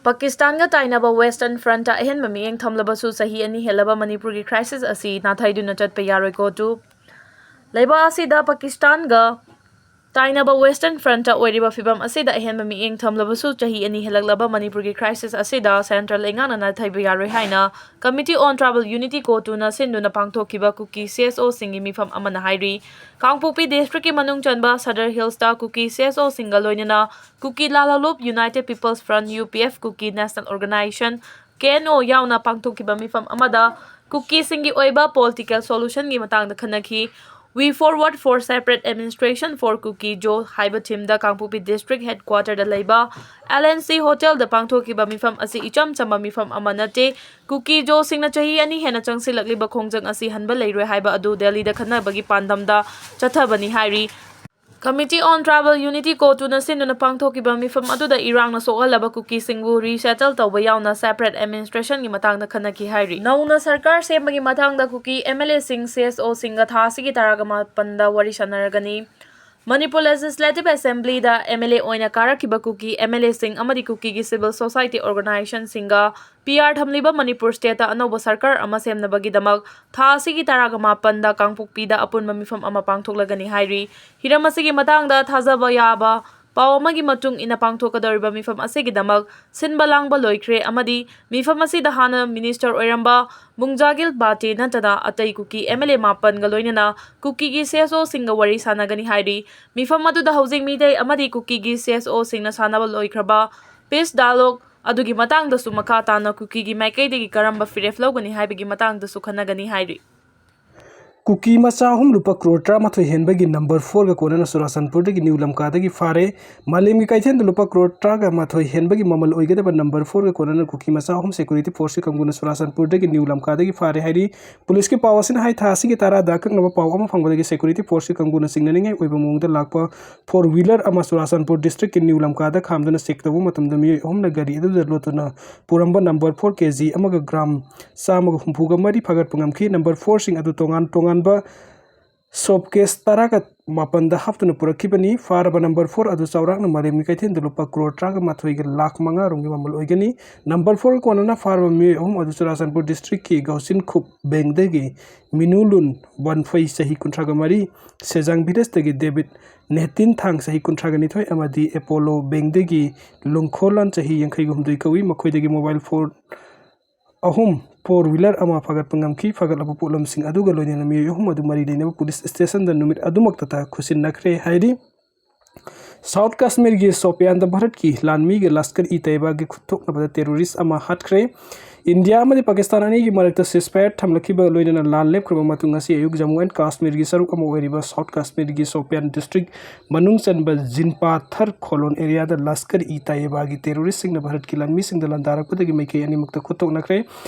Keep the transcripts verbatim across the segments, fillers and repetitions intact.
ꯄꯥꯀꯤꯁꯇꯥꯟꯒ ꯇꯥꯏꯅꯕ Western Front ꯑꯍꯦꯟꯕ ꯃꯤꯠꯌꯦꯡ ꯊꯝꯂꯕꯁꯨ, ꯆꯍꯤ ꯑꯅꯤ ꯍꯦꯜꯂꯕ ꯃꯅꯤꯄꯨꯔꯒꯤ crisis ꯑꯁꯤ ꯅꯥꯊꯩꯗꯨꯅ ꯆꯠꯄ ꯌꯥꯔꯣꯏꯀꯣ꯫ ꯇꯨ, ꯂꯩꯕꯥꯛ ꯑꯁꯤꯗ ꯄꯥꯀꯤꯁꯇꯥꯟꯒ ꯇꯥꯏꯅꯕ Western Front ꯑꯣꯏꯔꯤꯕ ꯐꯤꯕꯝ ꯑꯁꯤꯗ ꯑꯍꯦꯟꯕ ꯃꯤꯠꯌꯦꯡ ꯊꯝꯂꯕꯁꯨ, ꯆꯍꯤ ꯑꯅꯤ ꯍꯦꯜꯂꯛꯂꯕ ꯃꯅꯤꯄꯨꯔꯒꯤ crisis ꯑꯁꯤꯗ central ꯂꯩꯉꯥꯛꯅ ꯅꯥꯊꯩꯕ ꯌꯥꯔꯣꯏ ꯍꯥꯏꯅ Committee on Tribal Unity ꯀꯣ ꯇꯨꯅ ꯁꯤꯟꯗꯨꯅ ꯄꯥꯡꯊꯣꯛꯈꯤꯕ ꯀꯨꯀꯤ CSO ꯁꯤꯡꯒꯤ ꯃꯤꯐꯝ ꯑꯃꯅ ꯍꯥꯏꯔꯤ꯫ ꯀꯥꯡꯄꯣꯛꯄꯤ district ꯀꯤ ꯃꯅꯨꯡ ꯆꯟꯕ ꯁꯗꯔ Hills ꯇ ꯀꯨꯀꯤ CSO ꯁꯤꯡꯒ ꯂꯣꯏꯅꯅ ꯀꯨꯀꯤ ꯂꯥꯜꯍꯧꯂꯨꯞ United People's Front, UPF, Kuki National Organization, KNO ꯌꯥꯎꯅ ꯄꯥꯡꯊꯣꯛꯈꯤꯕ ꯃꯤꯐꯝ ꯑꯃꯗ ꯀꯨꯀꯤꯁꯤꯡꯒꯤ ꯑꯣꯏꯕ political solution ꯒꯤ ꯃꯇꯥꯡꯗ ꯈꯟꯅꯈꯤ꯫ We Forward for Separate Administration for Kuki Zo ꯍꯥꯏꯕ theme ꯗ ꯀꯥꯡꯄꯣꯛꯄꯤ district headquarter ꯗ ꯂꯩꯕ LNC Hotel ꯗ ꯄꯥꯡꯊꯣꯛꯈꯤꯕ ꯃꯤꯐꯝ ꯑꯁꯤ ꯏꯆꯝ ꯆꯝꯕ ꯃꯤꯐꯝ ꯑꯃ ꯅꯠꯇꯦ꯫ ꯀꯨꯀꯤ ꯖꯣꯁꯤꯡꯅ ꯆꯍꯤ ꯑꯅꯤ ꯍꯦꯟꯅ ꯆꯪꯁꯤꯜꯂꯛꯂꯤꯕ ꯈꯣꯡꯖꯪ ꯑꯁꯤ ꯍꯟꯕ ꯂꯩꯔꯣꯏ ꯍꯥꯏꯕ ꯑꯗꯨ ꯗꯦꯜꯂꯤꯗ ꯈꯟꯅꯕꯒꯤ ꯄꯥꯟꯗꯝꯗ ꯆꯠꯊꯕꯅꯤ ꯍꯥꯏꯔꯤ꯫ Committee on Tribal Unity ꯀꯣ ꯇꯨꯅ ꯁꯤꯟꯗꯨꯅ ꯄꯥꯡꯊꯣꯛꯈꯤꯕ ꯃꯤꯐꯝ ꯑꯗꯨꯗ ꯏꯔꯥꯡꯅ ꯁꯣꯛꯍꯜꯂꯕ ꯀꯨꯀꯤꯁꯤꯡꯕꯨ resettle ꯇꯧꯕ ꯌꯥꯎꯅ separate administration ꯒꯤ ꯃꯇꯥꯡꯗ ꯈꯟꯅꯈꯤ ꯍꯥꯏꯔꯤ꯫ ꯅꯧꯅ ꯁꯔꯀꯥꯔ ꯁꯦꯝꯕꯒꯤ ꯃꯇꯥꯡꯗ ꯀꯨꯀꯤ MLA ꯁꯤꯡ, CSO ꯁꯤꯡꯒ ꯊꯥ ꯑꯁꯤꯒꯤ ꯇꯔꯥꯒ ꯃꯥꯄꯟꯗ ꯋꯥꯔꯤ ꯁꯥꯟꯅꯔꯒꯅꯤ꯫ ꯃꯅꯤꯄꯨꯔ Legislative Assembly ꯗ MLA ꯑꯣꯏꯅ ꯀꯥꯔꯛꯈꯤꯕ ꯀꯨꯀꯤ MLA ꯁꯤꯡ ꯑꯃꯗꯤ ꯀꯨꯀꯤꯒꯤ civil society organization ꯁꯤꯡꯒ PR ꯊꯝꯂꯤꯕ ꯃꯅꯤꯄꯨꯔ state ꯇ ꯑꯅꯧꯕ ꯁꯔꯀꯥꯔ ꯑꯃ ꯁꯦꯝꯅꯕꯒꯤꯗꯃꯛ ꯊꯥ ꯑꯁꯤꯒꯤ ꯇꯔꯥꯒ ꯃꯥꯄꯟꯗ ꯀꯥꯡꯄꯣꯛꯄꯤꯗ ꯑꯄꯨꯟꯕ ꯃꯤꯐꯝ ꯑꯃ ꯄꯥꯡꯊꯣꯛꯂꯒꯅꯤ ꯍꯥꯏꯔꯤ꯫ ꯍꯤꯔꯝ ꯑꯁꯤꯒꯤ ꯃꯇꯥꯡꯗ ꯊꯥꯖꯕ ꯌꯥꯕ ꯄꯥꯎ ꯑꯃꯒꯤ ꯃꯇꯨꯡ ꯏꯟꯅ ꯄꯥꯡꯊꯣꯛꯀꯗꯧꯔꯤꯕ ꯃꯤꯐꯝ ꯑꯁꯤꯒꯤꯗꯃꯛ ꯁꯤꯟꯕ ꯂꯥꯡꯕ ꯂꯣꯏꯈ꯭ꯔꯦ ꯑꯃꯗꯤ ꯃꯤꯐꯝ ꯑꯁꯤꯗ ꯍꯥꯟꯅ minister ꯑꯣꯏꯔꯝꯕ ꯕꯨꯡꯖꯥꯒꯤꯜ ꯕꯥꯇꯦ ꯅꯠꯇꯅ ꯑꯇꯩ ꯀꯨꯀꯤ MLA ꯃꯥꯄꯟꯒ ꯂꯣꯏꯅꯅ ꯀꯨꯀꯤꯒꯤ CSO ꯁꯤꯡꯒ ꯋꯥꯔꯤ ꯁꯥꯟꯅꯒꯅꯤ ꯍꯥꯏꯔꯤ꯫ ꯃꯤꯐꯝ ꯑꯗꯨꯗ ꯍꯧꯖꯤꯛ ꯃꯤꯇꯩ ꯑꯃꯗꯤ ꯀꯨꯀꯤꯒꯤ CSO ꯁꯤꯡꯅ ꯁꯥꯟꯅꯕ ꯂꯣꯏꯈ꯭ꯔꯕ peace dialogue ꯑꯗꯨꯒꯤ ꯃꯇꯥꯡꯗꯁꯨ ꯃꯈꯥ ꯇꯥꯅ ꯀꯨꯀꯤꯒꯤ ꯃꯥꯏꯀꯩꯗꯒꯤ ꯀꯔꯝꯕ ꯐꯤꯔꯦꯞ ꯂꯧꯒꯅꯤ ꯍꯥꯏꯕꯒꯤ ꯃꯇꯥꯡꯗꯁꯨ ꯈꯟꯅꯒꯅꯤ ꯍꯥꯏꯔꯤ꯫ ꯀꯨꯀꯤ ꯃꯆꯥ ꯑꯍꯨꯝ ꯂꯨꯄꯥ ꯀ꯭ꯔꯣꯔ ꯇꯔꯥꯃꯥꯊꯣꯏ ꯍꯦꯟꯕꯒꯤ number four ꯒ ꯀꯣꯟꯅꯅ ꯆꯨꯔꯥꯆꯥꯟꯄꯨꯔꯗꯒꯤ ꯅ꯭ꯌꯨ ꯂꯝꯀꯥꯗꯒꯤ ꯐꯥꯔꯦ꯫ ꯃꯥꯂꯦꯝꯒꯤ ꯀꯩꯊꯦꯜꯗ ꯂꯨꯄꯥ ꯀ꯭ꯔꯣꯔ ꯇꯔꯥꯒ ꯃꯥꯊꯣꯏ ꯍꯦꯟꯕꯒꯤ ꯃꯃꯜ ꯑꯣꯏꯒꯗꯕ number four ꯒ ꯀꯣꯟꯅꯅ ꯀꯨꯀꯤ ꯃꯆꯥ ꯑꯍꯨꯝ security force ꯀꯤ ꯀꯥꯡꯕꯨꯅ ꯆꯨꯔꯥꯆꯥꯟꯄꯨꯔꯗꯒꯤ ꯅ꯭ꯌꯨ ꯂꯝꯀꯥꯗꯒꯤ ꯐꯥꯔꯦ ꯍꯥꯏꯔꯤ꯫ ꯄꯨꯂꯤꯁꯀꯤ ꯄꯥꯎ ꯑꯁꯤꯅ ꯍꯥꯏ, ꯊꯥ ꯑꯁꯤꯒꯤ ꯇꯔꯥꯗ ꯑꯀꯛꯅꯕ ꯄꯥꯎ ꯑꯃ ꯐꯪꯕꯗꯒꯤ security force ꯀꯤ ꯀꯥꯡꯕꯨꯅ ꯆꯤꯡꯅꯅꯤꯡꯉꯥꯏ ꯑꯣꯏꯕ ꯃꯑꯣꯡꯗ ꯂꯥꯛꯄ four wheeler ꯑꯃ ꯆꯨꯔꯥꯆꯥꯟꯄꯨꯔ district ꯀꯤ ꯅ꯭ꯌꯨ ꯂꯝꯀꯥꯗ ꯈꯥꯝꯗꯨꯅ check ꯇꯧꯕ ꯃꯇꯝꯗ ꯃꯤꯑꯣꯏ ꯑꯍꯨꯝꯅ ꯒꯥꯔꯤ ꯑꯗꯨꯗ ꯂꯣꯠꯇꯨꯅ ꯄꯨꯔꯝꯕ number four ꯀꯦ ꯖꯤ ꯑꯃꯒ gram ꯆꯥꯝꯃꯒ ꯍꯨꯝꯐꯨꯒ ꯃꯔꯤ ꯐꯥꯒꯠꯄ ꯉꯝꯈꯤ꯫ Number four ꯁꯤꯡ ꯑꯗꯨ ꯇꯣꯉꯥꯟ ꯇꯣꯉꯥꯟꯕ soap case ꯇꯔꯥꯒ ꯃꯥꯄꯟꯗ ꯍꯥꯞꯇꯨꯅ ꯄꯨꯔꯛꯈꯤꯕꯅꯤ꯫ ꯐꯥꯔꯕ ꯅꯝꯕꯔ ꯐꯣꯔ ꯑꯗꯨ ꯆꯥꯎꯔꯥꯛꯅ ꯃꯥꯂꯦꯝꯒꯤ ꯀꯩꯊꯦꯜꯗ ꯂꯨꯄꯥ ꯀ꯭ꯔꯣꯔ ꯇꯔꯥꯒ ꯃꯥꯊꯣꯏꯒ ꯂꯥꯈ ꯃꯉꯥ ꯔꯣꯝꯒꯤ ꯃꯃꯜ ꯑꯣꯏꯒꯅꯤ꯫ ꯅꯝꯕꯔ ꯐꯣꯔꯒ ꯀꯣꯟꯅꯅ ꯐꯥꯔꯕ ꯃꯤꯑꯣꯏ ꯑꯍꯨꯝ ꯑꯗꯨ ꯆꯨꯔꯥꯆꯥꯟꯄꯨꯔ ꯗꯤꯁꯇ꯭ꯔꯤꯛꯀꯤ ꯒꯧꯁꯤꯟꯈꯨꯞ ꯕꯦꯡꯗꯒꯤ ꯃꯤꯅꯨꯂꯨꯟ ꯋꯥꯟꯐꯩ, ꯆꯍꯤ ꯀꯨꯟꯊ꯭ꯔꯥꯒ ꯃꯔꯤ, ꯁꯦꯖꯥꯡ ꯚꯤꯂꯦꯖꯇꯒꯤ ꯗꯦꯕꯤꯠ ꯅꯦꯇꯤꯟ ꯊꯥꯡ, ꯆꯍꯤ ꯀꯨꯟꯊ꯭ꯔꯥꯒ ꯅꯤꯊꯣꯏ, ꯑꯃꯗꯤ ꯑꯦꯄꯣꯂꯣ ꯕꯦꯡꯗꯒꯤ ꯂꯨꯡꯈꯣꯂꯥꯟ, ꯆꯍꯤ ꯌꯥꯡꯈꯩꯒ ꯍꯨꯝꯗꯣꯏ ꯀꯧꯏ꯫ ꯃꯈꯣꯏꯗꯒꯤ ꯃꯣꯕꯥꯏꯜ ꯐꯣꯟ ꯑꯍꯨꯝ, ꯐꯣꯔ ꯋꯤꯂꯔ ꯑꯃ ꯐꯥꯒꯠꯄ ꯉꯝꯈꯤ꯫ ꯐꯥꯒꯠꯂꯕ ꯄꯣꯠꯂꯝꯁꯤꯡ ꯑꯗꯨꯒ ꯂꯣꯏꯅꯅ ꯃꯤꯑꯣꯏ ꯑꯍꯨꯝ ꯑꯗꯨ ꯃꯔꯤ ꯂꯩꯅꯕ ꯄꯨꯂꯤꯁ ꯁ꯭ꯇꯦꯁꯟꯗ ꯅꯨꯃꯤꯠ ꯑꯗꯨꯃꯛꯇꯗ ꯈꯨꯠꯁꯤꯟꯅꯈ꯭ꯔꯦ ꯍꯥꯏꯔꯤ꯫ ꯁꯥꯎꯠ ꯀꯥꯁꯃꯤꯔꯒꯤ ꯁꯣꯄꯤꯌꯥꯟꯗ ꯚꯥꯔꯠꯀꯤ ꯂꯥꯟꯃꯤꯒ ꯂꯁꯀꯔ ꯏ ꯇꯩꯕꯥꯒꯤ ꯈꯨꯠꯊꯣꯛꯅꯕꯗ ꯇꯦꯔꯣꯔꯤꯁ ꯑꯃ ꯍꯥꯠꯈ꯭ꯔꯦ꯫ ꯏꯟꯗꯤꯌꯥ ꯑꯃꯗꯤ ꯄꯥꯀꯤꯁꯇꯥꯟ ꯑꯅꯤꯒꯤ ꯃꯔꯛꯇ ceasefire ꯊꯝꯂꯛꯈꯤꯕ ꯂꯣꯏꯅꯅ ꯂꯥꯟ ꯂꯦꯞꯈ꯭ꯔꯕ ꯃꯇꯨꯡ, ꯉꯁꯤ ꯑꯌꯨꯛ ꯖꯝꯃꯨ ꯑꯦꯟ ꯀꯥꯁꯃꯤꯔꯒꯤ ꯁꯔꯨꯛ ꯑꯃ ꯑꯣꯏꯔꯤꯕ ꯁꯥꯎꯠ ꯀꯥꯁꯃꯤꯔꯒꯤ ꯁꯣꯄꯤꯌꯥꯟ ꯗꯤꯁꯇ꯭ꯔꯤꯛ ꯃꯅꯨꯡ ꯆꯟꯕ ꯖꯤꯟꯄꯥꯊꯔ ꯈꯣꯂꯣꯟ ꯑꯦꯔꯤꯌꯥꯗ ꯂꯁꯀꯔ ꯏ ꯇꯩꯌꯕꯥꯒꯤ ꯇꯦꯔꯣꯔꯤꯁꯁꯤꯡꯅ ꯚꯥꯔꯠꯀꯤ ꯂꯥꯟꯃꯤꯁꯤꯡꯗ ꯂꯥꯟꯗꯥꯔꯛꯄꯗꯒꯤ ꯃꯥꯏꯀꯩ ꯑꯅꯤꯃꯛꯇ ꯈꯨꯠꯊꯣꯛꯅꯈ꯭ꯔꯦ꯫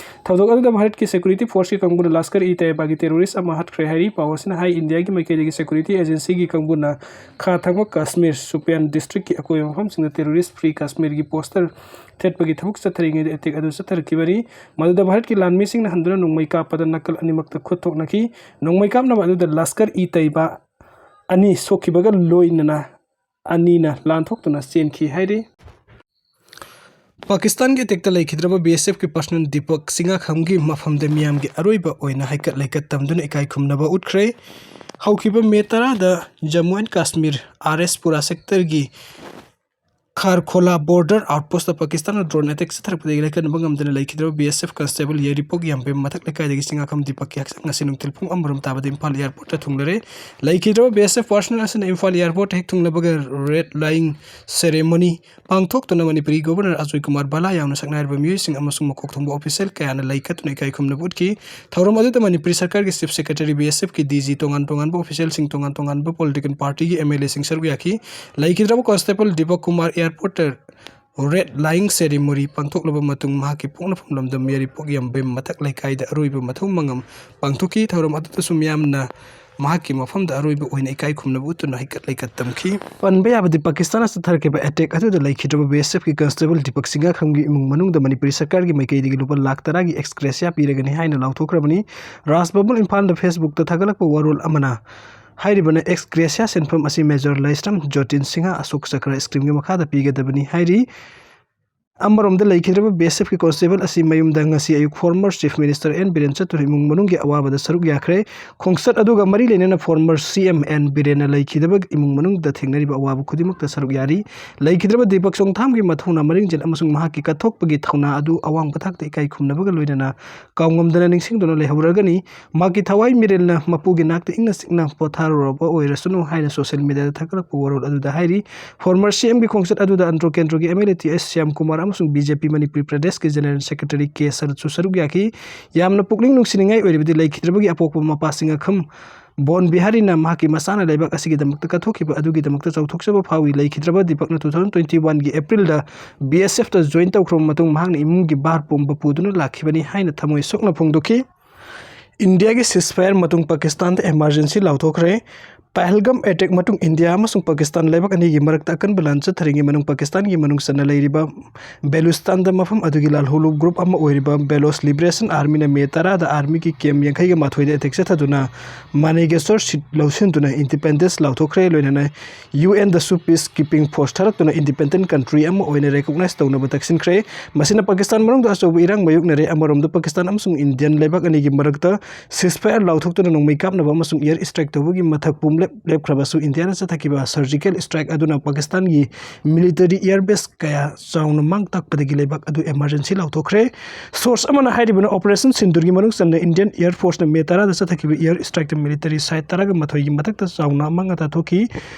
ꯊꯧꯗꯣꯛ ꯑꯗꯨꯗ ꯚꯥꯔꯠꯀꯤ ꯁꯦꯀ꯭ꯌꯨꯔꯤꯇꯤ ꯐꯣꯔꯁꯀꯤ ꯀꯥꯡꯕꯨꯅ ꯂꯁꯀꯔ ꯏ ꯇꯩꯌꯕꯥꯒꯤ ꯇꯦꯔꯣꯔꯤꯁ ꯑꯃ ꯍꯥꯠꯈ꯭ꯔꯦ ꯍꯥꯏꯔꯤ꯫ ꯄꯥꯎ ꯑꯁꯤꯅ ꯍꯥꯏ, ꯏꯟꯗꯤꯌꯥꯒꯤ ꯃꯥꯏꯀꯩꯗꯒꯤ ꯁꯦꯀ꯭ꯌꯨꯔꯤꯇꯤ ꯑꯦꯖꯦꯟꯁꯤꯒꯤ ꯀꯥꯡꯕꯨꯅ ꯈꯥ ꯊꯪꯕ ꯀꯥꯁꯃꯤꯔ ꯁꯨꯄꯤꯌꯥꯟ ꯗꯤꯁꯇ꯭ꯔꯤꯛꯀꯤ ꯑꯀꯣꯏꯕ ꯃꯐꯝꯁꯤꯡꯗ ꯇꯦꯔꯣꯔꯤꯁ ꯐ꯭ꯔꯤ ꯀꯥꯁꯃꯤꯔꯒꯤ ꯄꯣꯁꯇꯔ ꯊꯦꯠꯄꯒꯤ ꯊꯕꯛ ꯆꯠꯊꯔꯤꯉꯩꯗ ꯑꯦꯇꯦꯛ ꯑꯗꯨ ꯆꯠꯊꯔꯛꯈꯤꯕꯅꯤ꯫ ꯃꯗꯨꯗ ꯚꯥꯔꯠꯀꯤ ꯂꯥꯟꯃꯤꯁꯤꯡꯅ ꯍꯟꯗꯨꯅ ꯅꯣꯡꯃꯩ ꯀꯥꯞꯄꯗ ꯅꯥꯀꯜ ꯑꯅꯤꯃꯛꯇ ꯈꯨꯠ ꯊꯣꯛꯅꯈꯤ꯫ ꯅꯣꯡꯃꯩ ꯀꯥꯞꯅꯕ ꯑꯗꯨꯗ ꯂꯁꯀꯔ ꯏ ꯇꯩꯕ ꯑꯅꯤ ꯁꯣꯛꯈꯤꯕꯒ ꯂꯣꯏꯅꯅ ꯑꯅꯤꯅ ꯂꯥꯟꯊꯣꯛꯇꯨꯅ ꯆꯦꯟꯈꯤ ꯍꯥꯏꯔꯤ꯫ ꯄꯥꯀꯤꯁꯇꯥꯟꯒꯤ ꯑꯦꯇꯦꯛꯇ ꯂꯩꯈꯤꯗ꯭ꯔꯕ ꯕꯤ ꯑꯦꯁ ꯑꯦꯐꯀꯤ ꯄꯔꯁꯅꯦꯜ ꯗꯤꯄꯛ ꯁꯤꯡꯉꯥꯈꯝꯒꯤ ꯃꯐꯝꯗ ꯃꯤꯌꯥꯝꯒꯤ ꯑꯔꯣꯏꯕ ꯑꯣꯏꯅ ꯍꯩꯀꯠ ꯂꯩꯀꯠ ꯇꯝꯗꯨꯅ ꯏꯀꯥꯏ ꯈꯨꯝꯅꯕ ꯎꯠꯈ꯭ꯔꯦ꯫ ꯍꯧꯈꯤꯕ ꯃꯦ ꯇꯔꯥꯗ ꯖꯝꯃꯨ ꯑꯦꯟ ꯀꯥꯁꯃꯤꯔ ꯑꯥꯔ ꯑꯦꯁ ꯄꯨꯔꯥ ꯁꯦꯛꯇꯔꯒꯤ ꯈꯥꯔꯈꯣꯂꯥ ꯕꯣꯔꯗꯔ ꯑꯥꯎꯠꯄꯣꯁꯇ ꯄꯥꯀꯤꯁꯇꯥꯟꯅ ꯗ꯭ꯔꯣꯟ ꯑꯦꯇꯦꯛ ꯆꯠꯊꯔꯛꯄꯗꯒꯤ ꯂꯥꯏꯀꯠꯅꯕ ꯉꯝꯗꯅ ꯂꯩꯈꯤꯗ꯭ꯔꯕ ꯕꯤ ꯑꯦꯁ ꯑꯦꯐ ꯀꯟꯁꯇꯦꯕꯜ ꯌꯥꯏꯔꯤꯄꯣꯛ ꯌꯥꯝꯕꯦꯝ ꯃꯊꯛ ꯂꯩꯀꯥꯏꯗꯒꯤ ꯁꯤꯡꯉꯥꯈꯝ ꯗꯤꯄꯛꯀꯤ ꯍꯛꯆꯥꯡ ꯉꯁꯤ ꯅꯨꯡꯊꯤꯜ ꯄꯨꯡ ꯑꯃꯔꯣꯝ ꯇꯥꯕꯗ ꯏꯝꯐꯥꯜ ꯑꯦꯌꯥꯔꯄꯣꯔꯠꯇ ꯊꯨꯡꯂꯔꯦ꯫ ꯂꯩꯈꯤꯗ꯭ꯔꯕ ꯕꯤ ꯑꯦꯁ ꯑꯦꯐ ꯄꯔꯁꯅꯦꯜ ꯑꯁꯤꯅ ꯏꯝꯐꯥꯜ ꯑꯦꯌꯥꯔꯄꯣꯔꯠꯇ ꯍꯦꯛ ꯊꯨꯡꯂꯕꯒ ꯔꯦꯗ ꯂꯥꯏꯟ ꯁꯦꯔꯦꯃꯣꯅꯤ ꯄꯥꯡꯊꯣꯛꯇꯨꯅ ꯃꯅꯤꯄꯨꯔꯤ ꯒꯣꯕꯔꯅꯔ ꯑꯖꯣꯏ ꯀꯨꯃꯥꯔ ꯕꯂꯥ ꯌꯥꯎꯅ ꯁꯛꯅꯥꯏꯔꯕ ꯃꯤꯑꯣꯏꯁꯤꯡ ꯑꯃꯁꯨꯡ ꯃꯀꯣꯛ ꯊꯣꯡꯕ ꯑꯣꯐꯤꯁꯤꯌꯦꯜ ꯀꯌꯥꯅ ꯂꯩ ꯀꯠꯇꯨꯅ ꯏꯀꯥꯏ ꯈꯨꯝꯅꯕ ꯎꯠꯈꯤ꯫ ꯊꯧꯔꯝ ꯑꯗꯨꯗ ꯃꯅꯤꯄꯨꯔꯤ ꯁꯔꯀꯥꯔꯒꯤ ꯆꯤꯐ ꯁꯦꯀ꯭ꯔꯦꯇꯔꯤ, ꯕꯤ ꯑꯦꯁ ꯑꯦꯐꯀꯤ ꯗꯤ ꯖꯤ, ꯇꯣꯉꯥꯟ ꯇꯣꯉꯥꯟꯕ ꯑꯣꯐꯤꯁꯤꯌꯦꯜꯁꯤꯡ, ꯇꯣꯉꯥꯟ ꯇꯣꯉꯥꯟꯕ ꯄꯣꯂꯤꯇꯤꯀꯦꯜ ꯄꯥꯔꯇꯤꯒꯤ ꯑꯦꯝ ꯑꯦꯜ ꯑꯦꯁꯤꯡ ꯁꯔꯨꯛ ꯌꯥꯈꯤ꯫ ꯂꯩꯈꯤꯗ꯭ꯔꯕ ꯀꯣꯟꯁꯇꯦꯕꯜ ꯗꯤꯄꯛ ꯀꯨꯃꯥꯔ ꯑꯦꯌꯥꯔꯄꯣꯔꯠꯇ ꯔꯦꯗ ꯂꯥꯏꯟ ꯁꯦꯔꯦꯃꯣꯅꯤ ꯄꯥꯡꯊꯣꯛꯂꯕ ꯃꯇꯨꯡ ꯃꯍꯥꯛꯀꯤ ꯄꯣꯛꯅꯐꯝ ꯂꯝꯗꯝ ꯌꯥꯏꯔꯤꯄꯣꯛ ꯌꯥꯝꯕꯦꯝ ꯃꯊꯛ ꯂꯩꯀꯥꯏꯗ ꯑꯔꯣꯏꯕ ꯃꯊꯧ ꯃꯉꯝ ꯄꯥꯡꯊꯣꯛꯈꯤ꯫ ꯊꯧꯔꯝ ꯑꯗꯨꯗꯁꯨ ꯃꯤꯌꯥꯝꯅ ꯃꯍꯥꯛꯀꯤ ꯃꯐꯝꯗ ꯑꯔꯣꯏꯕ ꯑꯣꯏꯅ ꯏꯀꯥꯏ ꯈꯨꯝꯅꯕ ꯎꯠꯇꯨꯅ ꯍꯩꯀꯠ ꯂꯩꯀꯠ ꯇꯝꯈꯤ꯫ ꯄꯟꯕ ꯌꯥꯕꯗꯤ, ꯄꯥꯀꯤꯁꯇꯥꯟꯅ ꯆꯠꯊꯔꯛꯈꯤꯕ ꯑꯦꯇꯦꯛ ꯑꯗꯨꯗ ꯂꯩꯈꯤꯗ꯭ꯔꯕ ꯕꯤ ꯑꯦꯁ ꯑꯦꯐꯀꯤ ꯀꯟꯁꯇꯦꯕꯜ ꯗꯤꯄꯛ ꯁꯤꯡꯉꯥꯈꯝꯒꯤ ꯏꯃꯨꯡ ꯃꯅꯨꯡꯗ ꯃꯅꯤꯄꯨꯔꯤ ꯁꯔꯀꯥꯔꯒꯤ ꯃꯥꯏꯀꯩꯗꯒꯤ ꯂꯨꯄꯥ ꯂꯥꯈ ꯇꯔꯥꯒꯤ ꯑꯦꯛꯁ ꯒ꯭ꯔꯦꯁꯤꯌꯥ ꯄꯤꯔꯒꯅꯤ ꯍꯥꯏꯅ ꯂꯥꯎꯊꯣꯛꯈ꯭ꯔꯕꯅꯤ꯫ ꯔꯥꯖ ꯚꯕꯟ ꯏꯝꯐꯥꯜꯗ ꯐꯦꯁꯕꯨꯛꯇ ꯊꯥꯒꯠꯂꯛꯄ ꯋꯥꯔꯣꯜ ꯑꯃꯅ ꯍꯥꯏꯔꯤꯕꯅ ex gratia ꯁꯦꯟꯐꯝ ꯑꯁꯤ Major ꯂꯥꯏꯁ꯭ꯔꯝ ꯖꯣꯇꯤꯟ ꯁꯤꯡꯍ ꯑꯁꯣꯛ ꯆꯀ꯭ꯔ ꯁ꯭ꯀꯤꯝꯒꯤ ꯃꯈꯥꯗ ꯄꯤꯒꯗꯕꯅꯤ ꯍꯥꯏꯔꯤ꯫ ꯑꯃꯔꯣꯝꯗ ꯂꯩꯈꯤꯗ꯭ꯔꯕ BSFꯀꯤ ꯀꯣꯟꯁꯇꯦꯕꯜ ꯑꯁꯤ ꯃꯌꯨꯝꯗ ꯉꯁꯤ ꯑꯌꯨꯛ former Chief Minister N Biren ꯆꯠꯇꯨꯅ ꯏꯃꯨꯡ ꯃꯅꯨꯡꯒꯤ ꯑꯋꯥꯕꯗ ꯁꯔꯨꯛ ꯌꯥꯈ꯭ꯔꯦ꯫ ꯈꯣꯡꯆꯠ ꯑꯗꯨꯒ ꯃꯔꯤ ꯂꯩꯅꯅ former CM N ꯕꯤꯔꯦꯟꯅ ꯂꯩꯈꯤꯗꯕ ꯏꯃꯨꯡ ꯃꯅꯨꯡꯗ ꯊꯦꯡꯅꯔꯤꯕ ꯑꯋꯥꯕ ꯈꯨꯗꯤꯡꯃꯛꯇ ꯁꯔꯨꯛ ꯌꯥꯔꯤ꯫ ꯂꯩꯈꯤꯗ꯭ꯔꯕ ꯗꯤꯄꯛ ꯆꯣꯡꯊꯥꯝꯒꯤ ꯃꯊꯧꯅꯥ ꯃꯔꯤꯡꯖꯦꯜ ꯑꯃꯁꯨꯡ ꯃꯍꯥꯛꯀꯤ ꯀꯠꯊꯣꯛꯄꯒꯤ ꯊꯧꯅꯥ ꯑꯗꯨ ꯑꯋꯥꯡꯕ ꯊꯥꯛꯇ ꯏꯀꯥꯏ ꯈꯨꯝꯅꯕꯒ ꯂꯣꯏꯅꯅ ꯀꯥꯎꯉꯝꯗꯅ ꯅꯤꯡꯁꯤꯡꯗꯨꯅ ꯂꯩꯍꯧꯔꯒꯅꯤ꯫ ꯃꯍꯥꯛꯀꯤ ꯊꯋꯥꯏ ꯃꯤꯔꯦꯜꯅ ꯃꯄꯨꯒꯤ ꯅꯥꯛꯇ ꯏꯪꯅ ꯆꯤꯛꯅ ꯄꯣꯊꯥꯔꯨꯔꯕ ꯑꯣꯏꯔꯁꯅꯨ ꯍꯥꯏꯅ social mediaꯗ ꯊꯥꯒꯠꯂꯛꯄ ꯋꯥꯔꯣꯜ ꯑꯗꯨꯗ ꯍꯥꯏꯔꯤ꯫ Former CMꯒꯤ ꯈꯣꯡꯆꯠ ꯑꯗꯨꯗ ꯑꯟꯗ꯭ꯔꯣ ꯀꯦꯟꯗ꯭ꯔꯣꯒꯤ MLA ꯇꯤ ꯑꯦꯁ ꯁ꯭ꯌꯥꯝ ꯀꯨꯃꯥꯔ ꯑꯃꯁꯨꯡ BJP ꯃꯅꯤꯄꯨꯔꯤ ꯄ꯭ꯔꯗꯦꯁꯀꯤ General Secretary ꯀꯦ ꯁꯔꯠꯁꯨ ꯁꯔꯨꯛ ꯌꯥꯈꯤ꯫ ꯌꯥꯝꯅ ꯄꯨꯛꯅꯤꯡ ꯅꯨꯡꯁꯤꯅꯤꯡꯉꯥꯏ ꯑꯣꯏꯔꯤꯕꯗꯤ ꯂꯩꯈꯤꯗ꯭ꯔꯕꯒꯤ ꯑꯄꯣꯛꯄ ꯃꯄꯥ ꯁꯤꯡꯉꯥꯈꯝ ꯕꯣꯟ ꯕꯤꯍꯥꯔꯤꯅ ꯃꯍꯥꯛꯀꯤ ꯃꯆꯥꯅ ꯂꯩꯕꯥꯛ ꯑꯁꯤꯒꯤꯗꯃꯛꯇ ꯀꯠꯊꯣꯛꯈꯤꯕ ꯑꯗꯨꯒꯤꯗꯃꯛꯇ ꯆꯥꯎꯊꯣꯛꯆꯕ ꯐꯥꯎꯏ꯫ ꯂꯩꯈꯤꯗ꯭ꯔꯕ ꯗꯤꯄꯛꯅ two thousand twenty oneꯒꯤ Aprilꯗ BSFꯇ join ꯇꯧꯈ꯭ꯔꯕ ꯃꯇꯨꯡ ꯃꯍꯥꯛꯅ ꯏꯃꯨꯡꯒꯤ ꯚꯥꯔ ꯄꯨꯝꯕ ꯄꯨꯗꯨꯅ ꯂꯥꯛꯈꯤꯕꯅꯤ ꯍꯥꯏꯅ ꯊꯃꯣꯏ ꯁꯣꯛꯅ ꯐꯣꯡꯗꯣꯛꯈꯤ꯫ ꯏꯟꯗꯤꯌꯥꯒꯤ ceasefire ꯃꯇꯨꯡ ꯄꯥꯀꯤꯁꯇꯥꯟꯗ emergency ꯂꯥꯎꯊꯣꯛꯈ꯭ꯔꯦ꯫ ꯄꯍꯜꯒꯥꯝ attack ꯃꯇꯨꯡ ꯏꯟꯗꯤꯌꯥ ꯑꯃꯁꯨꯡ ꯄꯥꯀꯤꯁꯇꯥꯟ ꯂꯩꯕꯥꯛ ꯑꯅꯤꯒꯤ ꯃꯔꯛꯇ ꯑꯀꯟꯕ ꯂꯥꯟ ꯆꯠꯊꯔꯤꯉꯩ ꯃꯅꯨꯡ ꯄꯥꯀꯤꯁꯇꯥꯟꯒꯤ ꯃꯅꯨꯡ ꯆꯟꯅ ꯂꯩꯔꯤꯕ ꯕꯦꯂꯨꯆꯤꯁꯇꯥꯟꯗ ꯃꯐꯝ ꯑꯗꯨꯒꯤ ꯂꯥꯜꯍꯧꯂꯨꯞ group ꯑꯃ ꯑꯣꯏꯔꯤꯕ Baloch Liberation Armyꯅ May ꯇꯔꯥꯗ armyꯒꯤ camp ꯌꯥꯡꯈꯩꯒ ꯃꯥꯊꯣꯏꯗ attack ꯆꯠꯊꯗꯨꯅ ꯃꯥꯅꯦꯒꯦꯁꯣꯔ seat ꯂꯧꯁꯤꯟꯗꯨꯅ independence ꯂꯥꯎꯊꯣꯛꯈ꯭ꯔꯦ꯫ ꯂꯣꯏꯅꯅ UNꯗꯁꯨ peace keeping force ꯊꯥꯔꯛꯇꯨꯅ independent country ꯑꯃ ꯑꯣꯏꯅ recognize ꯇꯧꯅꯕ ꯇꯛꯁꯤꯟꯈ꯭ꯔꯦ꯫ ꯃꯁꯤꯅ ꯄꯥꯀꯤꯁꯇꯥꯟ ꯃꯅꯨꯡꯗ ꯑꯆꯧꯕ ꯏꯔꯥꯡ ꯃꯥꯌꯣꯛꯅꯔꯦ꯫ ꯑꯃꯔꯣꯝꯗ ꯄꯥꯀꯤꯁꯇꯥꯟ ꯑꯃꯁꯨꯡ ꯏꯟꯗꯤꯌꯥꯟ ꯂꯩꯕꯥꯛ ꯑꯅꯤꯒꯤ ꯃꯔꯛꯇ ceasefire ꯂꯥꯎꯊꯣꯛꯇꯨꯅ ꯅꯣꯡꯃꯩ ꯀꯥꯞꯅꯕ ꯑꯃꯁꯨꯡ air strike ꯇꯧꯕꯒꯤ ꯃꯊꯛ ꯄꯨꯝꯂꯦꯞ ꯂꯦꯞꯈ꯭ꯔꯕꯁꯨ ꯏꯟꯗꯤꯌꯥꯅ ꯆꯠꯊꯈꯤꯕ surgical strike ꯑꯗꯨꯅ ꯄꯥꯀꯤꯁꯇꯥꯟꯒꯤ military air base ꯀꯌꯥ ꯆꯥꯎꯅ ꯃꯥꯡ ꯇꯥꯛꯄꯗꯒꯤ ꯂꯩꯕꯥꯛ ꯑꯗꯨ emergency ꯂꯥꯎꯊꯣꯛꯈ꯭ꯔꯦ꯫ Source ꯑꯃꯅ ꯍꯥꯏꯔꯤꯕꯅ Operation Sindoorꯒꯤ ꯃꯅꯨꯡ ꯆꯟꯅ Indian Air Forceꯅ May ꯇꯔꯥꯗ ꯆꯠꯊꯈꯤꯕ air strikeꯇ military site ꯇꯔꯥꯒ ꯃꯥꯊꯣꯏꯒꯤ ꯃꯊꯛꯇ ꯆꯥꯎꯅ ꯑꯃꯥꯡ ꯑꯇꯥ ꯊꯣꯛꯈꯤ꯫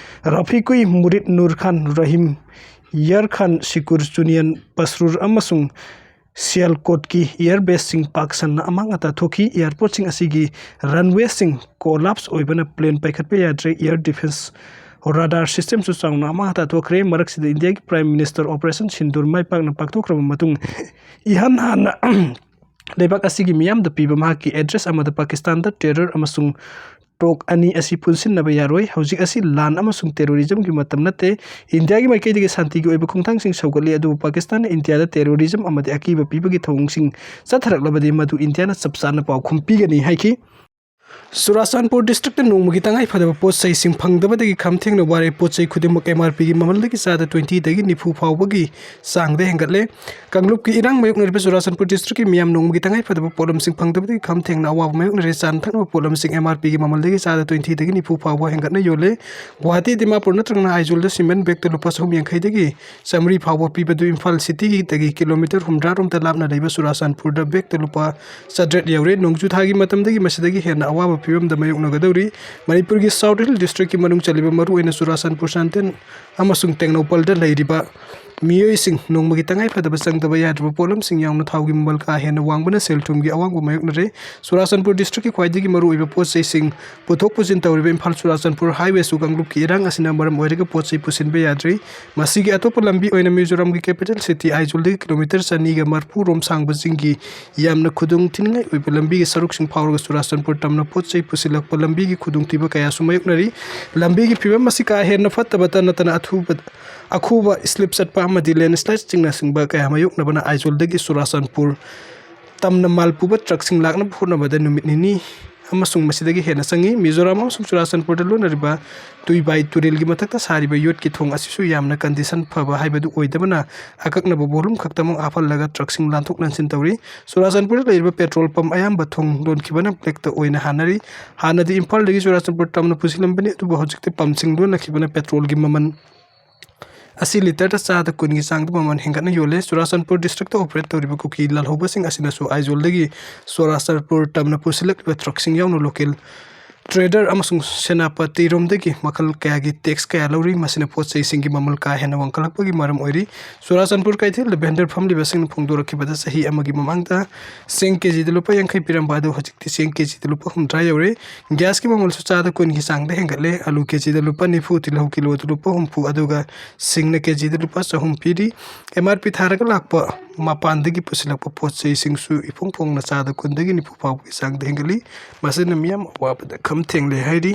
ꯔꯐꯤꯀꯨꯏ ꯃꯨꯔꯤꯗ ꯅꯨꯔ ꯈꯥꯟ, ꯔꯍꯤꯝ ꯌꯔ ꯈꯥꯟ, ꯁꯤꯀꯨꯔ ꯆꯨꯅꯤꯌꯟ ꯄꯁꯔꯨꯔ ꯑꯃꯁꯨꯡ ꯁꯤꯌꯥꯜꯀꯣꯠꯀꯤ air baseꯁꯤꯡ ꯄꯥꯛ ꯁꯟꯅ ꯑꯃꯥꯡ ꯑꯇꯥ ꯊꯣꯛꯈꯤ꯫ Airportꯁꯤꯡ ꯑꯁꯤꯒꯤ runwayꯁꯤꯡ collapse ꯑꯣꯏꯕꯅ plane ꯄꯥꯏꯈꯠꯄ ꯌꯥꯗ꯭ꯔꯦ꯫ Air defence radar systemꯁꯨ ꯆꯥꯎꯅ ꯑꯃꯥꯡ ꯑꯇꯥ ꯊꯣꯛꯈ꯭ꯔꯦ꯫ ꯃꯔꯛꯁꯤꯗ ꯏꯟꯗꯤꯌꯥꯒꯤ Prime Minister Operation Sindoor ꯃꯥꯏ ꯄꯥꯛꯅ ꯄꯥꯡꯊꯣꯛꯈ꯭ꯔꯕ ꯃꯇꯨꯡ ꯏꯍꯥꯟ ꯍꯥꯟꯅ ꯂꯩꯕꯥꯛ ꯑꯁꯤꯒꯤ ꯃꯤꯌꯥꯝꯗ ꯄꯤꯕ ꯃꯍꯥꯛꯀꯤ address ꯑꯃꯗ ꯄꯥꯀꯤꯁꯇꯥꯟꯗ terror ꯑꯃꯁꯨꯡ ꯇꯣꯛ ꯑꯅꯤ ꯑꯁꯤ ꯄꯨꯟꯁꯤꯟꯅꯕ ꯌꯥꯔꯣꯏ꯫ ꯍꯧꯖꯤꯛ ꯑꯁꯤ ꯂꯥꯟ ꯑꯃꯁꯨꯡ terrorismꯒꯤ ꯃꯇꯝ ꯅꯠꯇꯦ꯫ ꯏꯟꯗꯤꯌꯥꯒꯤ ꯃꯥꯏꯀꯩꯗꯒꯤ ꯁꯥꯟꯇꯤꯒꯤ ꯑꯣꯏꯕ ꯈꯣꯡꯊꯥꯡꯁꯤꯡ ꯁꯧꯒꯠꯂꯤ, ꯑꯗꯨꯕꯨ ꯄꯥꯀꯤꯁꯇꯥꯟꯅ ꯏꯟꯗꯤꯌꯥꯗ terrorism ꯑꯃꯗꯤ ꯑꯀꯤꯕ ꯄꯤꯕꯒꯤ ꯊꯧꯑꯣꯡꯁꯤꯡ ꯆꯠꯊꯔꯛꯂꯕꯗꯤ ꯃꯗꯨ ꯏꯟꯗꯤꯌꯥꯅ ꯆꯞ ꯆꯥꯅ ꯄꯥꯎꯈꯨꯝ ꯄꯤꯒꯅꯤ ꯍꯥꯏꯈꯤ꯫ ꯆꯨꯔꯥꯆꯥꯟꯄꯨꯔ ꯗꯤꯁꯇ꯭ꯔꯤꯛꯇ ꯅꯣꯡꯃꯒꯤ ꯇꯉꯥꯏ ꯐꯗꯕ ꯄꯣꯠ ꯆꯩꯁꯤꯡ ꯐꯪꯗꯕꯗꯒꯤ ꯈꯝ ꯊꯦꯡꯅ ꯋꯥꯔꯦ꯫ ꯄꯣꯠ ꯆꯩ ꯈꯨꯗꯤꯡꯃꯛ ꯑꯦꯝ ꯑꯥꯔ ꯄꯤꯒꯤ ꯃꯃꯜꯗꯒꯤ ꯆꯥꯗ ꯇ꯭ꯋꯦꯟꯇꯤꯗꯒꯤ ꯅꯤꯐꯨ ꯐꯥꯎꯕꯒꯤ ꯆꯥꯡꯗ ꯍꯦꯟꯒꯠꯂꯦ꯫ ꯀꯥꯡꯂꯨꯞꯀꯤ ꯏꯔꯥꯡ ꯃꯥꯌꯣꯛꯅꯔꯤꯕ ꯆꯨꯔꯥꯆꯥꯟꯄꯨꯔ ꯗꯤꯁꯇ꯭ꯔꯤꯛꯀꯤ ꯃꯤꯌꯥꯝ ꯅꯣꯡꯃꯒꯤ ꯇꯉꯥꯏ ꯐꯗꯕ ꯄꯣꯠꯂꯝꯁꯤꯡ ꯐꯪꯗꯕꯗꯒꯤ ꯈꯝ ꯊꯦꯡꯅ ꯑꯋꯥꯕ ꯃꯥꯌꯣꯛꯅꯔꯦ꯫ ꯆꯥꯅ ꯊꯛꯅꯕ ꯄꯣꯠꯂꯝꯁꯤꯡ ꯑꯦꯝ ꯑꯥꯔ ꯄꯤꯒꯤ ꯃꯃꯜꯗꯒꯤ ꯆꯥꯗ ꯇ꯭ꯋꯦꯟꯇꯤꯗꯒꯤ ꯅꯤꯐꯨ ꯐꯥꯎꯕ ꯍꯦꯟꯒꯠꯅ ꯌꯣꯜꯂꯦ꯫ ꯒꯨꯋꯥꯍꯥꯇꯤ, ꯗꯤꯃꯥꯄꯨꯔ ꯅꯠꯇ꯭ꯔꯒꯅ ꯑꯥꯏꯖꯣꯜꯗ ꯁꯤꯃꯦꯟ ꯕꯦꯒꯇ ꯂꯨꯄꯥ ꯆꯍꯨꯝ ꯌꯥꯡꯈꯩꯗꯒꯤ ꯆꯥꯃꯔꯤ ꯐꯥꯎꯕ ꯄꯤꯕꯗꯨ ꯏꯝꯐꯥꯜ ꯁꯤꯇꯤꯗꯒꯤ ꯀꯤꯂꯣꯃꯤꯇꯔ ꯍꯨꯝꯗ꯭ꯔꯥ ꯔꯣꯝꯇ ꯂꯥꯞꯅ ꯂꯩꯕ ꯆꯨꯔꯥꯆꯥꯟꯄꯨꯔꯗ ꯕꯦꯒꯇ ꯂꯨꯄꯥ ꯆꯥꯇ꯭ꯔꯦꯠ ꯌꯧꯔꯦ꯫ ꯅꯣꯡꯖꯨ ꯊꯥꯒꯤ ꯃꯇꯝꯗꯒꯤ ꯃꯁꯤꯗꯒꯤ ꯍꯦꯟꯅ ꯑꯋꯥꯕ ꯐꯤꯕꯝꯗ ꯃꯥꯌꯣꯛꯅꯒꯗꯧꯔꯤ꯫ ꯃꯅꯤꯄꯨꯔꯒꯤ ꯁꯥꯎꯠ ꯍꯤꯜ ꯗꯤꯁꯇ꯭ꯔꯤꯛꯀꯤ ꯃꯅꯨꯡ ꯆꯜꯂꯤꯕ ꯃꯔꯨꯑꯣꯏꯅ ꯆꯨꯔꯥꯆꯥꯟꯄꯨꯔ, ꯆꯥꯟꯗꯦꯜ ꯑꯃꯁꯨꯡ ꯇꯦꯡꯅꯧꯄꯜꯗ ꯂꯩꯔꯤꯕ ꯃꯤꯑꯣꯏꯁꯤꯡ ꯅꯣꯡꯃꯒꯤ ꯇꯉꯥꯏ ꯐꯗꯕ ꯆꯪꯗꯕ ꯌꯥꯗ꯭ꯔꯕ ꯄꯣꯠꯂꯝꯁꯤꯡ ꯌꯥꯎꯅ ꯊꯥꯎꯒꯤ ꯃꯃꯜ ꯀꯥ ꯍꯦꯟꯅ ꯋꯥꯡꯕꯅ ꯁꯦꯜ ꯊꯨꯝꯒꯤ ꯑꯋꯥꯡꯕ ꯃꯥꯌꯣꯛꯅꯔꯦ꯫ ꯆꯨꯔꯥꯆꯥꯟꯄꯨꯔ ꯗꯤꯁꯇ꯭ꯔꯤꯛꯀꯤ ꯈ꯭ꯋꯥꯏꯗꯒꯤ ꯃꯔꯨꯑꯣꯏꯕ ꯄꯣꯠ ꯆꯩꯁꯤꯡ ꯄꯨꯊꯣꯛ ꯄꯨꯁꯤꯟ ꯇꯧꯔꯤꯕ ꯏꯝꯐꯥꯜ ꯆꯨꯔꯥꯆꯥꯟꯄꯨꯔ ꯍꯥꯏꯋꯦꯁꯨ ꯀꯥꯡꯂꯨꯞꯀꯤ ꯏꯔꯥꯡ ꯑꯁꯤꯅ ꯃꯔꯝ ꯑꯣꯏꯔꯒ ꯄꯣꯠ ꯆꯩ ꯄꯨꯁꯤꯟꯕ ꯌꯥꯗ꯭ꯔꯤ꯫ ꯃꯁꯤꯒꯤ ꯑꯇꯣꯞꯄ ꯂꯝꯕꯤ ꯑꯣꯏꯅ ꯃꯤꯖꯣꯔꯥꯝꯒꯤ ꯀꯦꯄꯤꯇꯦꯜ ꯁꯤꯇꯤ ꯑꯥꯏꯖꯣꯜꯗꯒꯤ ꯀꯤꯂꯣꯃꯤꯇꯔ ꯆꯅꯤꯒ ꯃꯔꯐꯨ ꯔꯣꯝ ꯁꯥꯡꯕ ꯆꯤꯡꯒꯤ ꯌꯥꯝꯅ ꯈꯨꯗꯣꯡ ꯊꯤꯅꯤꯡꯉꯥꯏ ꯑꯣꯏꯕ ꯂꯝꯕꯤꯒꯤ ꯁꯔꯨꯛꯁꯤꯡ ꯐꯥꯎꯔꯒ ꯆꯨꯔꯥꯆꯥꯟꯄꯨꯔ ꯇꯝꯅ ꯄꯣꯠ ꯆꯩ ꯄꯨꯁꯤꯜꯂꯛꯄ ꯂꯝꯕꯤꯒꯤ ꯈꯨꯗꯣꯡꯊꯤꯕ ꯀꯌꯥꯁꯨ ꯃꯥꯌꯣꯛꯅꯔꯤ꯫ ꯂꯝꯕꯤꯒꯤ ꯐꯤꯕꯝ ꯑꯁꯤ ꯀꯥ ꯍꯦꯟꯅ ꯐꯠꯇꯕꯇ ꯅꯠꯇꯅ ꯑꯊꯨꯕ, ꯑꯈꯨꯕ slip ꯆꯠꯄ ꯑꯃꯗꯤ landslide ꯆꯤꯡꯅꯆꯤꯡꯕ ꯀꯌꯥ ꯃꯥꯌꯣꯛꯅꯕꯅ ꯑꯥꯏꯖꯣꯜꯗꯒꯤ ꯆꯨꯔꯥꯆꯥꯟꯄꯨꯔ ꯇꯝꯅ ꯃꯥꯜ ꯄꯨꯕ ꯇ꯭ꯔꯛꯁꯤꯡ ꯂꯥꯛꯅꯕ ꯍꯣꯠꯅꯕꯗ ꯅꯨꯃꯤꯠ ꯅꯤꯅꯤ ꯑꯃꯁꯨꯡ ꯃꯁꯤꯗꯒꯤ ꯍꯦꯟꯅ ꯆꯪꯏ꯫ ꯃꯤꯖꯣꯔꯥꯝ ꯑꯃꯁꯨꯡ ꯆꯨꯔꯥꯆꯥꯟꯄꯨꯔꯗ ꯂꯣꯟꯅꯔꯤꯕ ꯇꯨꯏꯕꯥꯏ ꯇꯨꯔꯦꯜꯒꯤ ꯃꯊꯛꯇ ꯁꯥꯔꯤꯕ ꯌꯣꯠꯀꯤ ꯊꯣꯡ ꯑꯁꯤꯁꯨ ꯌꯥꯝꯅ condition ꯐꯕ ꯍꯥꯏꯕꯗꯨ ꯑꯣꯏꯗꯕꯅ ꯑꯀꯛꯅꯕ ꯕꯣꯂꯨꯝ ꯈꯛꯇꯃꯛ ꯍꯥꯞꯍꯜꯂꯒ ꯇ꯭ꯔꯛꯁꯤꯡ ꯂꯥꯟꯊꯣꯛ ꯂꯥꯟꯁꯤꯟ ꯇꯧꯔꯤ꯫ ꯆꯨꯔꯥꯆꯥꯟꯄꯨꯔꯗ ꯂꯩꯔꯤꯕ ꯄꯦꯇ꯭ꯔꯣꯜ ꯄꯝ ꯑꯌꯥꯝꯕ ꯊꯣꯡ ꯂꯣꯟꯈꯤꯕꯅ ꯕ꯭ꯂꯦꯛꯇ ꯑꯣꯏꯅ ꯍꯥꯟꯅꯔꯤ꯫ ꯍꯥꯟꯅꯗꯤ ꯏꯝꯐꯥꯜꯗꯒꯤ ꯆꯨꯔꯥꯆꯥꯟꯄꯨꯔ ꯇꯝꯅ ꯄꯨꯁꯤꯜꯂꯝꯕꯅꯤ, ꯑꯗꯨꯕꯨ ꯍꯧꯖꯤꯛꯇꯤ ꯄꯝꯁꯤꯡ ꯂꯣꯟꯅꯈꯤꯕꯅ ꯄꯦꯇ꯭ꯔꯣꯜꯒꯤ ꯃꯃꯜ ꯑꯁꯤ ꯂꯤꯇꯔꯗ ꯆꯥꯗ ꯀꯨꯟꯒꯤ ꯆꯥꯡꯗ ꯃꯃꯜ ꯍꯦꯟꯒꯠꯅ ꯌꯣꯜꯂꯦ꯫ ꯆꯨꯔꯥꯆꯥꯟꯄꯨꯔ ꯗꯤꯁꯇ꯭ꯔꯤꯛꯇ ꯑꯣꯄꯔꯦꯠ ꯇꯧꯔꯤꯕ ꯀꯨꯀꯤ ꯂꯥꯜꯍꯧꯕꯁꯤꯡ ꯑꯁꯤꯅꯁꯨ ꯑꯥꯏꯖꯣꯜꯗꯒꯤ ꯆꯨꯔꯥꯆꯥꯟꯄꯨꯔ ꯇꯝꯅ ꯄꯨꯁꯤꯜꯂꯛꯂꯤꯕ ꯇ꯭ꯔꯛꯁꯤꯡ ꯌꯥꯎꯅ ꯂꯣꯀꯦꯜ ꯇ꯭ꯔꯦꯗꯔ ꯑꯃꯁꯨꯡ ꯁꯦꯅꯥꯄꯇꯤꯔꯣꯝꯗꯒꯤ ꯃꯈꯜ ꯀꯌꯥꯒꯤ ꯇꯦꯛꯁ ꯀꯌꯥ ꯂꯧꯔꯤ꯫ ꯃꯁꯤꯅ ꯄꯣꯠ ꯆꯩꯁꯤꯡꯒꯤ ꯃꯃꯜ ꯀꯥ ꯍꯦꯟꯅ ꯋꯥꯡꯈꯠꯂꯛꯄꯒꯤ ꯃꯔꯝ ꯑꯣꯏꯔꯤ꯫ ꯆꯨꯔꯥꯆꯥꯟꯄꯨꯔ ꯀꯩꯊꯦꯜꯗ ꯚꯦꯟꯗꯔ ꯐꯝꯂꯤꯕꯁꯤꯡꯅ ꯐꯣꯡꯗꯣꯔꯛꯈꯤꯕꯗ ꯆꯍꯤ ꯑꯃꯒꯤ ꯃꯃꯥꯡꯗ ꯆꯦꯡ ꯀꯦꯖꯤꯗ ꯂꯨꯄꯥ ꯌꯥꯡꯈꯩ ꯄꯤꯔꯝꯕ ꯑꯗꯨ ꯍꯧꯖꯤꯛꯇꯤ ꯆꯦꯡ ꯀꯦꯖꯤꯗ ꯂꯨꯄꯥ ꯍꯨꯝꯗ꯭ꯔꯥ ꯌꯧꯔꯦ꯫ ꯒ꯭ꯌꯥꯁꯀꯤ ꯃꯃꯜꯁꯨ ꯆꯥꯗ ꯀꯨꯟꯒꯤ ꯆꯥꯡꯗ ꯍꯦꯟꯒꯠꯂꯦ꯫ ꯑꯂꯨ ꯀꯦꯖꯤꯗ ꯂꯨꯄꯥ ꯅꯤꯐꯨ, ꯇꯤꯜꯍꯧ ꯀꯤꯂꯣꯗ ꯂꯨꯄꯥ ꯍꯨꯝꯐꯨ, ꯑꯗꯨꯒ ꯁꯤꯡꯅ ꯀꯦꯖꯤꯗ ꯂꯨꯄꯥ ꯆꯍꯨꯝ ꯄꯤꯔꯤ꯫ ꯑꯦꯝ ꯑꯥꯔ ꯄꯤ ꯊꯥꯔꯒ ꯂꯥꯛꯄ ꯃꯄꯥꯟꯗꯒꯤ ꯄꯨꯁꯤꯜꯂꯛꯄ ꯄꯣꯠ ꯆꯩꯁꯤꯡꯁꯨ ꯏꯐꯣꯡ ꯐꯣꯡꯅ ꯆꯥꯗ ꯀꯨꯟꯗꯒꯤ ꯅꯤꯐꯨ ꯐꯥꯎꯕꯒꯤ ꯆꯥꯡꯗ ꯍꯦꯟꯒꯠꯂꯤ꯫ ꯃꯁꯤꯅ ꯃꯤꯌꯥꯝ ꯑꯋꯥꯕꯗ ꯈꯝ ꯊꯦꯡꯂꯦ ꯍꯥꯏꯔꯤ꯫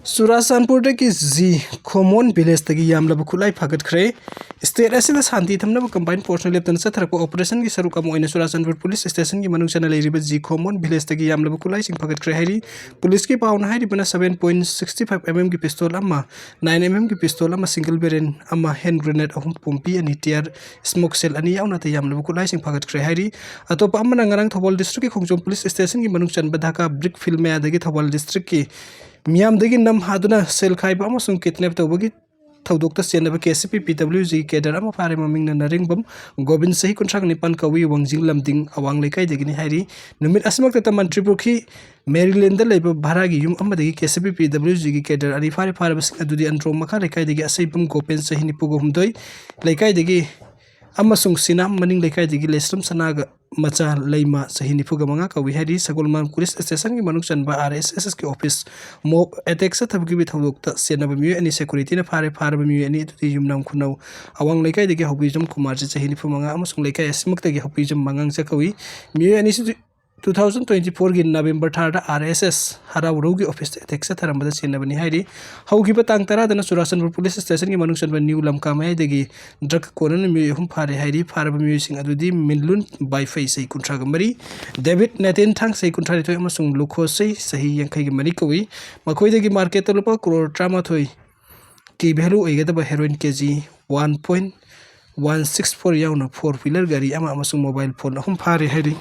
ꯆꯨꯔꯥꯆꯥꯟꯄꯨꯔꯗꯒꯤ ꯖꯤ ꯈꯣꯃꯣꯟ ꯚꯤꯂꯦꯖꯇꯒꯤ ꯌꯥꯝꯂꯕ ꯈꯨꯠꯂꯥꯏ ꯐꯥꯒꯠꯈ꯭ꯔꯦ꯫ ꯁ꯭ꯇꯦꯠ ꯑꯁꯤꯗ ꯁꯥꯟꯇꯤ ꯊꯝꯅꯕ ꯀꯝꯕꯥꯏꯟ ꯐꯣꯔꯁꯅ ꯂꯦꯞꯇꯅ ꯆꯠꯊꯔꯛꯄ ꯑꯣꯄꯔꯦꯁꯟꯒꯤ ꯁꯔꯨꯛ ꯑꯃ ꯑꯣꯏꯅ ꯆꯨꯔꯥꯆꯥꯟꯄꯨꯔ ꯄꯨꯂꯤꯁ ꯁ꯭ꯇꯦꯁꯟꯒꯤ ꯃꯅꯨꯡ ꯆꯟꯅ ꯂꯩꯔꯤꯕ ꯖꯤ ꯈꯣꯃꯣꯟ ꯚꯤꯂꯦꯖꯇꯒꯤ ꯌꯥꯝꯂꯕ ꯈꯨꯠꯂꯥꯏꯁꯤꯡ ꯐꯥꯒꯠꯈ꯭ꯔꯦ ꯍꯥꯏꯔꯤ꯫ ꯄꯨꯂꯤꯁꯀꯤ ꯄꯥꯎꯅ ꯍꯥꯏꯔꯤꯕꯅ seven point six five mm ꯒꯤ ꯄꯤꯁꯇꯣꯜ ꯑꯃ, nine mm ꯒꯤ ꯄꯤꯁꯇꯣꯜ ꯑꯃ, ꯁꯤꯡꯒꯜ ꯕꯦꯔꯦꯜ ꯑꯃ, ꯍꯦꯟ ꯒ꯭ꯔꯦꯅꯦꯗ ꯑꯍꯨꯝ, ꯄꯣꯝꯄꯤ ꯑꯅꯤ, ꯇꯤꯌꯥꯔ ꯁ꯭ꯃꯣꯛ ꯁꯦꯜ ꯑꯅꯤ ꯌꯥꯎꯅ ꯑꯇꯩ ꯌꯥꯝꯂꯕ ꯈꯨꯠꯂꯥꯏꯁꯤꯡ ꯐꯥꯒꯠꯈ꯭ꯔꯦ ꯍꯥꯏꯔꯤ꯫ ꯑꯇꯣꯞꯄ ꯑꯃꯅ ꯉꯔꯥꯡ ꯊꯧꯕꯥꯜ ꯗꯤꯁꯇ꯭ꯔꯤꯛꯀꯤ ꯈꯣꯡꯖꯣꯝ ꯄꯨꯂꯤꯁ ꯁ꯭ꯇꯦꯁꯟꯒꯤ ꯃꯅꯨꯡ ꯆꯟꯕ ꯙꯥꯀꯥ ꯕ꯭ꯔꯤꯛ ꯐꯤꯜꯗ ꯃꯌꯥꯗꯒꯤ ꯊꯧꯕꯥꯜ ꯗꯤꯁꯇ꯭ꯔꯤꯛꯀꯤ ꯃꯤꯌꯥꯝꯗꯒꯤ ꯅꯝ ꯍꯥꯗꯨꯅ ꯁꯦꯜ ꯈꯥꯏꯕ ꯑꯃꯁꯨꯡ ꯀꯤꯗꯅꯦꯞ ꯇꯧꯕꯒꯤ ꯊꯧꯗꯣꯛꯇ ꯆꯦꯟꯅꯕ ꯀꯦ ꯁꯤ ꯄꯤ ꯄꯤ ꯗꯕ꯭ꯂꯤꯎ ꯖꯤꯒꯤ ꯀꯦꯗꯔ ꯑꯃ ꯐꯥꯔꯦ꯫ ꯃꯃꯤꯡꯅ ꯅꯔꯤꯡꯕꯝ ꯒꯣꯕꯤꯟ, ꯆꯍꯤ ꯀꯨꯟꯊ꯭ꯔꯥ ꯅꯤꯄꯥꯟ ꯀꯧꯏ, ꯋꯥꯡꯖꯤꯡ ꯂꯝꯗꯤꯡ ꯑꯋꯥꯡ ꯂꯩꯀꯥꯏꯗꯒꯤꯅꯤ ꯍꯥꯏꯔꯤ꯫ ꯅꯨꯃꯤꯠ ꯑꯁꯤꯃꯛꯇꯗ ꯃꯟꯇ꯭ꯔꯤꯄꯨꯈ꯭ꯔꯤ ꯃꯦꯔꯤꯂꯦꯟꯗ ꯂꯩꯕ ꯚꯔꯥꯒꯤ ꯌꯨꯝ ꯑꯃꯗꯒꯤ ꯀꯦ ꯁꯤ ꯄꯤ ꯄꯤ ꯗꯕ꯭ꯂꯤꯎ ꯖꯤꯒꯤ ꯀꯦꯗꯔ ꯑꯅꯤ ꯐꯥꯔꯦ꯫ ꯐꯥꯔꯕꯁꯤꯡ ꯑꯗꯨꯗꯤ ꯑꯟꯗ꯭ꯔꯣ ꯃꯈꯥ ꯂꯩꯀꯥꯏꯗꯒꯤ ꯑꯁꯩꯕꯝ ꯒꯣꯄꯦꯟ, ꯆꯍꯤ ꯅꯤꯐꯨꯒ ꯍꯨꯝꯗꯣꯏ, ꯂꯩꯀꯥꯏꯗꯒꯤ ꯑꯃꯁꯨꯡ ꯁꯤꯅꯥꯝ ꯃꯅꯤꯡ ꯂꯩꯀꯥꯏꯗꯒꯤ ꯂꯩꯁ꯭ꯔꯝ ꯁꯅꯥꯒ ꯃꯆꯥ ꯂꯩꯃ, ꯆꯍꯤ ꯅꯤꯐꯨꯒ ꯃꯉꯥ ꯀꯧꯏ ꯍꯥꯏꯔꯤ꯫ ꯁꯒꯣꯜꯕꯟ ꯄꯨꯂꯤꯁ ꯁ꯭ꯇꯦꯁꯟꯒꯤ ꯃꯅꯨꯡ ꯆꯟꯕ ꯑꯥꯔ ꯑꯦꯁ ꯑꯦꯁꯀꯤ ꯑꯣꯐꯤꯁ ꯃꯣꯕ ꯑꯦꯇꯦꯛ ꯆꯠꯊꯕꯒꯤ ꯊꯧꯗꯣꯛꯇ ꯆꯦꯟꯅꯕ ꯃꯤꯑꯣꯏ ꯑꯅꯤ ꯁꯦꯀꯨꯔꯤꯇꯤꯅ ꯐꯥꯔꯦ꯫ ꯐꯥꯔꯕ ꯃꯤꯑꯣꯏ ꯑꯅꯤ ꯑꯗꯨꯗꯤ ꯌꯨꯝꯅꯥꯝ ꯈꯨꯅꯧ ꯑꯋꯥꯡ ꯂꯩꯀꯥꯏꯗꯒꯤ ꯍꯧꯕꯤꯖꯝ ꯀꯨꯃꯥꯔꯁꯤ, ꯆꯍꯤ ꯅꯤꯐꯨ ꯃꯉꯥ, ꯑꯃꯁꯨꯡ ꯂꯩꯀꯥꯏ ꯑꯁꯤꯃꯛꯇꯒꯤ ꯍꯧꯕꯤꯖꯝ ꯃꯉꯥꯡ ꯆꯥꯛꯀꯧꯏ꯫ ꯃꯤꯑꯣꯏ ꯑꯅꯤꯁꯤꯗꯤ two thousand twenty fourꯒꯤ ꯅꯕꯦꯝꯕꯔ ꯊꯥꯗ ꯑꯥꯔ ꯑꯦꯁ ꯑꯦꯁ ꯍꯔꯥꯎꯔꯧꯒꯤ ꯑꯣꯐꯤꯁꯇ ꯑꯦꯇꯦꯛ ꯆꯠꯊꯔꯝꯕꯗ ꯆꯦꯟꯅꯕꯅꯤ ꯍꯥꯏꯔꯤ꯫ ꯍꯧꯈꯤꯕ ꯇꯥꯡ ꯇꯔꯥꯗꯅ ꯆꯨꯔꯥꯆꯥꯟꯄꯨꯔ ꯄꯨꯂꯤꯁ ꯁ꯭ꯇꯦꯁꯟꯒꯤ ꯃꯅꯨꯡ ꯆꯟꯕ ꯅ꯭ꯌꯨ ꯂꯝꯀꯥ ꯃꯌꯥꯏꯗꯒꯤ ꯗ꯭ꯔꯒ ꯀꯣꯟꯅꯅ ꯃꯤꯑꯣꯏ ꯑꯍꯨꯝ ꯐꯥꯔꯦ ꯍꯥꯏꯔꯤ꯫ ꯐꯥꯔꯕ ꯃꯤꯑꯣꯏꯁꯤꯡ ꯑꯗꯨꯗꯤ ꯃꯤꯟꯂꯨꯟ ꯕꯥꯏꯐꯩ, ꯆꯍꯤ ꯀꯨꯟꯊ꯭ꯔꯥꯒ ꯃꯔꯤ, ꯗꯦꯕꯤꯠ ꯅꯦꯇꯦꯟꯊꯥꯡ, ꯆꯍꯤ ꯀꯨꯟꯊ꯭ꯔꯥꯅꯤꯊꯣꯏ, ꯑꯃꯁꯨꯡ ꯂꯨꯈꯣꯁꯩ, ꯆꯍꯤ ꯌꯥꯡꯈꯩꯒ ꯃꯔꯤ ꯀꯧꯏ꯫ ꯃꯈꯣꯏꯗꯒꯤ ꯃꯥꯔꯀꯦꯠꯇ ꯂꯨꯄꯥ ꯀ꯭ꯔꯣꯔ ꯇꯔꯥꯃꯥꯊꯣꯏꯒꯤ ꯚꯦꯂꯨ ꯑꯣꯏꯒꯗꯕ ꯍꯦꯔꯣꯏꯟ ꯀꯦ G one point one six four ꯌꯥꯎꯅ four wheeler ꯒꯥꯔꯤ ꯑꯃ ꯑꯃꯁꯨꯡ ꯃꯣꯕꯥꯏꯜ ꯐꯣꯟ ꯑꯍꯨꯝ ꯐꯥꯔꯦ ꯍꯥꯏꯔꯤ꯫